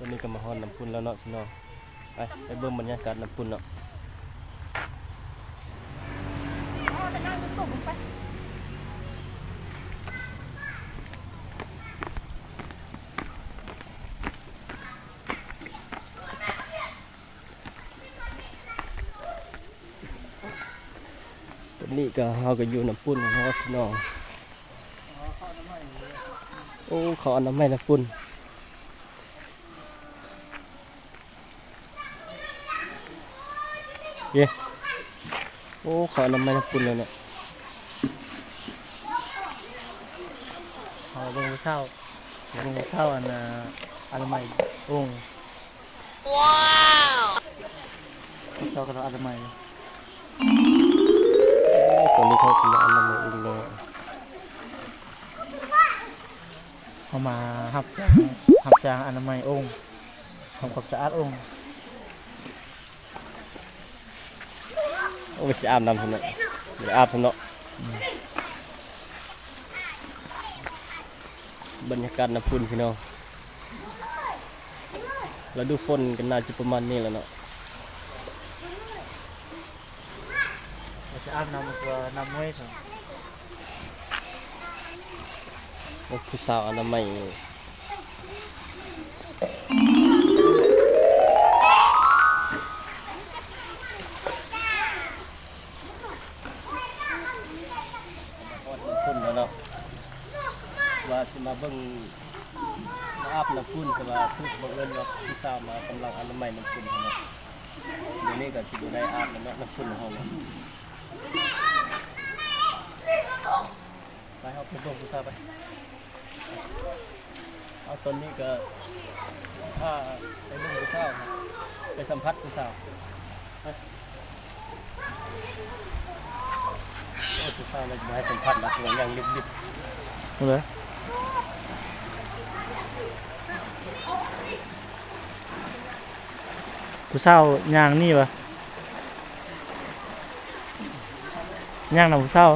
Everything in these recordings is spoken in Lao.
ຕອນນີ້ກໍມາຮອດນ້ຳພຸ້ນແລ້ວເນາະພີ່ນ້ອງ. ໄປ ໄປເບິ່ງບັນຍາກາດນ້ຳພຸ້ນເນາະ. ຕອນນີ້ກໍ ເຮົາກໍຢູ່ນ້ຳພຸ້ນແລ້ວເນາະພີ່ນ້ອງ. ໂອ້ ເຂົາອະນາໄມນ້ຳພຸ້ນ. ເຢ້ ໂອ້ ເຂົາອະນາໄມນ້ຳພຸ້ນແລ້ວເນາະ. ເຮົາເບິ່ງຜູ້ສາວ ເບິ່ງຜູ້ສາວ ອັນ ອະນາໄມອົງ. ວ້າວ ເຈົ້າກໍອະນາໄມ. ໂອ້ ຕອນນີ້ເຂົາກໍມາອະນາໄມອີກແລ້ວ. ເຮົາມາຮັບຈ້າງ ຮັບຈ້າງອະນາໄມອົງ ທຳຄວາມສະອາດອົງ. ໂອ້ຍ ຊິອາບນ້ຳພຸ້ນເນາະ ບໍ່ໄດ້ອາບພຸ້ນເນາະ. ອືມ ບັນຍາກາດນ້ຳພຸ້ນພີ່ນ້ອງ ລະດູຝົນກໍໜ້າຈະປະມານນີ້ແຫຼະເນາະ. ວ່າຊິອາບນ້ຳ ວ່ານ້ຳຫ້ວຍຊັ້ນ. ໂອ້ ຜູ້ສາວອະນາໄມ. ມາຮອດນ້ຳພຸ້ນແລ້ວເນາະ ວ່າຊິມາເບິ່ງ ມາອາບນ້ຳພຸ້ນ ແຕ່ວ່າຖືກບັງເອີນວ່າຜູ້ສາວມາກຳລັງອະນາໄມນ້ຳພຸ້ນເນາະ. ດຽວນີ້ກໍຊິບໍ່ໄດ້ອາບແລ້ວເນາະ ນ້ຳພຸ້ນຂອງເຮົາເນາະ. ໄປ ເຮົາໄປເບິ່ງຜູ້ສາວໄປ. ເອົາ ຕອນນີ້ກໍພາໄປເບິ່ງຜູ້ສາວ ໄປສຳຜັດຜູ້ສາວ. ໂອ້ຍ ຜູ້ສາວລະບໍ່ໃຫ້ສຳຜັດນະ ເພາະວ່າຍັງລິບໆ. ເອີ ຜູ້ສາວຍ່າງໜີຫວາ? ຍ່າງນຳຜູ້ສາວ.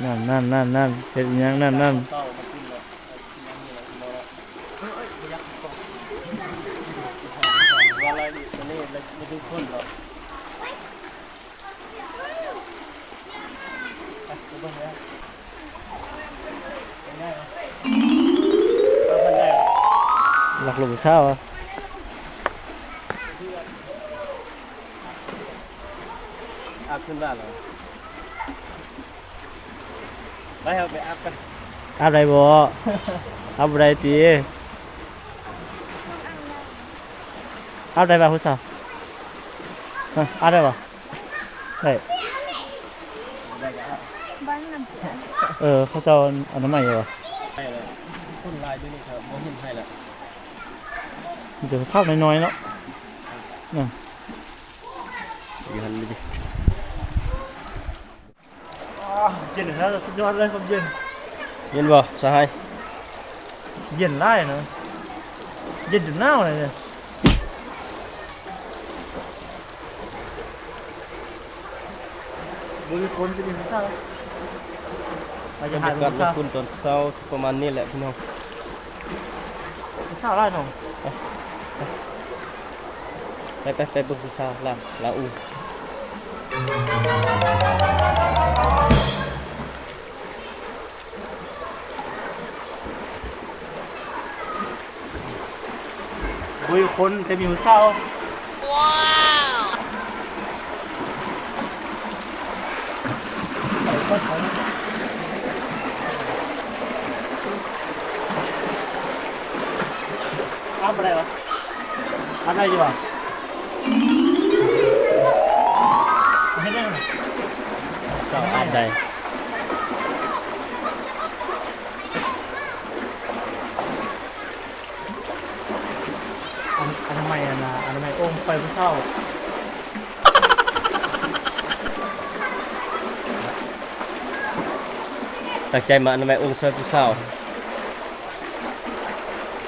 ນັ້ນໆໆໆ ເຮັດອີ່ຫຍັງນັ້ນໆ. ລັກລູກສາວ. ອາບຂຶ້ນບ້ານແລ້ວ. ໄປ ເຮົາໄປອາບກັນ. ອາບໄດ້ບໍ່? ອາບບໍ່ໄດ້ຕິ? ອາບໄດ້ບໍ່ ຜູ້ສາວ? ຮະ ອາບໄດ້ບໍ່? ໄດ້. ເອີ ເຂົາເຈົ້າອະນາໄມຢູ່ຫວາ? ໄດ້ແລ້ວ ຄົນຫຼາຍຢູ່ນີ້ ເຂົາບໍ່ເຫັນໃຫ້ແລ້ວ. ມີແຕ່ຜູ້ສາວນ້ອຍໆເນາະ. ນັ້ນ ຢູ່ຫັ້ນເລີຍ. ອ່າ ເຢັນແທ້ ສຸດຍອດເລີຍ ຄວາມເຢັນ. ເຢັນບໍ່ສະຫາຍ? ເຢັນຫຼາຍນະ ເຢັນຈົນໜາວເລີຍ. ບໍ່ມີຄົນ ຊິມີຜູ້ສາວ. ບັນຍາກາດວັນພຸດຕອນເຊົ້າປະມານນີ້ແຫຼະພີ່ນ້ອງ. ຜູ້ສາວຫຼາຍເນາະ. ໄປ ໄປ ໄປເບິ່ງຜູ້ສາວລາວ ລາວອູ່. ບໍ່ມີຄົນ ແຕ່ມີຜູ້ສາວ. ວ້າວ ອາບບໍ່ໄດ້ຫວາ? ອາບໄດ້ຢູ່ຫວາ? ເຮັດໄດ້ຫວາ? ສາວອາບໄດ້. ອະນາໄມ ອັນນ່າ ອະນາໄມອົງຊ່ອຍຜູ້ສາວ. ຕັ້ງໃຈມາອະນາໄມອົງຊ່ອຍຜູ້ສາວ.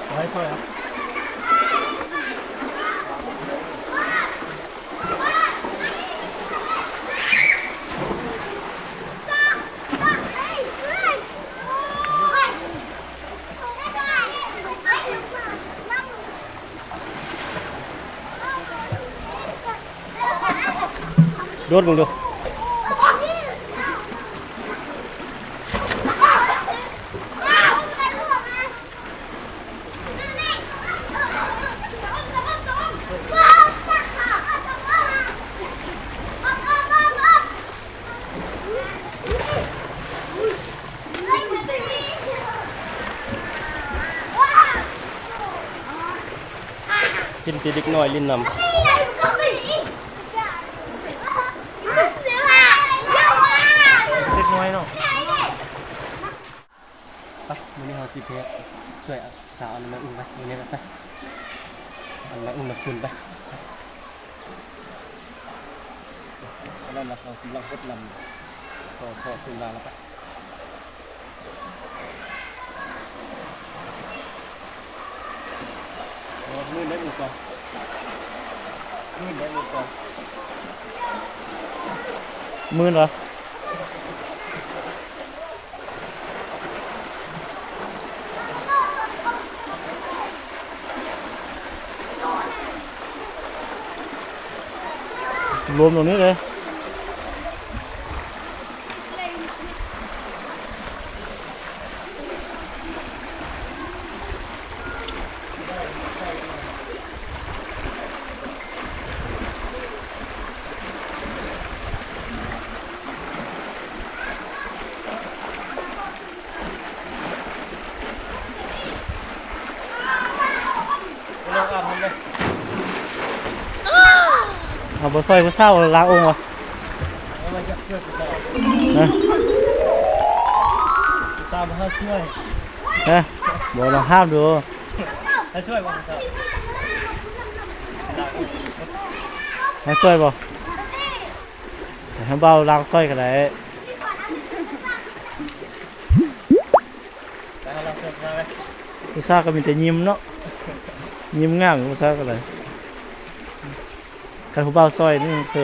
ເອົາໃຫ້ຂ້ອຍ. ເ ໂດດເບິ່ງດູ. ເຫັນແຕ່ເດັກນ້ອຍຫຼິ້ນນຳ. ເດັກນ້ອຍເນາະ. ໄປ ມື້ນີ້ເຮົາຊິໄປຊ່ວຍສາວອັນນັ້ນມາອຸ້ມໄປ ມື້ນີ້ໄປ ໄປ ອັນມາອຸ້ມມາຄືນໄປ. ອັນນັ້ນລະ ເຮົາກຳລັງຫົດນ້ຳ ຂໍ ຂໍຄືນມາລະໄປ. ໂອ້ ມື່ນໄດ້ໝູ່ກ່ອນ ມື່ນໄດ້ໝູ່ກ່ອນ ມື່ນຫວາ? ລວມຕົງນີ້ເລີຍ. ເອົາ ບໍ່ຊ່ອຍຜູ້ສາວລ້າງອົງຫວາ? ເອົາ ບໍ່ຢາກຊ່ວຍຜູ້ສາວ ຮະ? ຜູ້ສາວບໍ່ໃຫ້ຊ່ວຍ ຮະ? ບໍ່ ລອງຖາມດູ ໃຫ້ຊ່ວຍບໍ່ຜູ້ສາວ? ໃຫ້ຊ່ວຍບໍ່? ໃຫ້ບ່າວລ້າງຊ່ອຍກໍໄດ້. ຜູ້ສາວກໍມີແຕ່ຍິ້ມເນາະ ຍິ້ມງາມ ຜູ້ສາວກໍໄດ້. ຄັນຜູ້ບ່າວຊ່ອຍນີ້ຄື